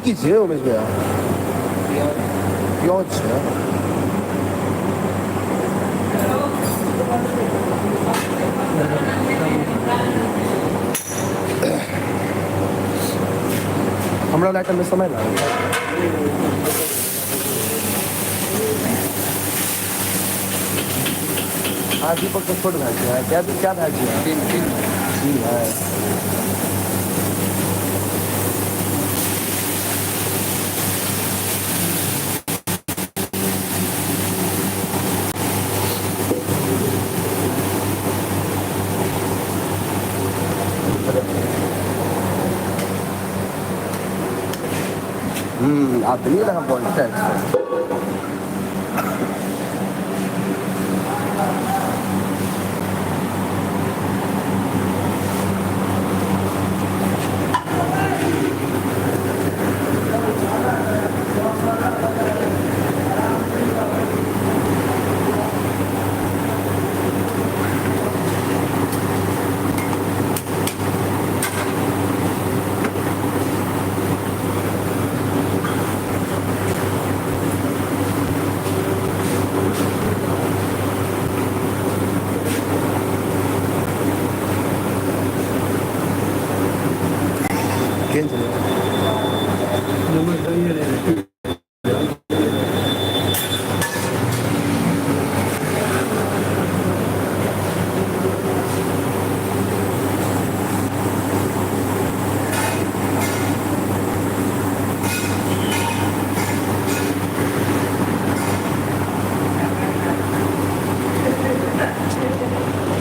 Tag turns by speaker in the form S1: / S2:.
S1: की छियै उमेश भैया? प्याज छै। हमरा आइटममे समय लागल। अहाँ दीपक के छोट भाय छियै? क्या क्या भाय छियै?
S2: तीन तीन।
S1: तीन भाय। आब तऽ नीक लगा बॉल। केहन छलै?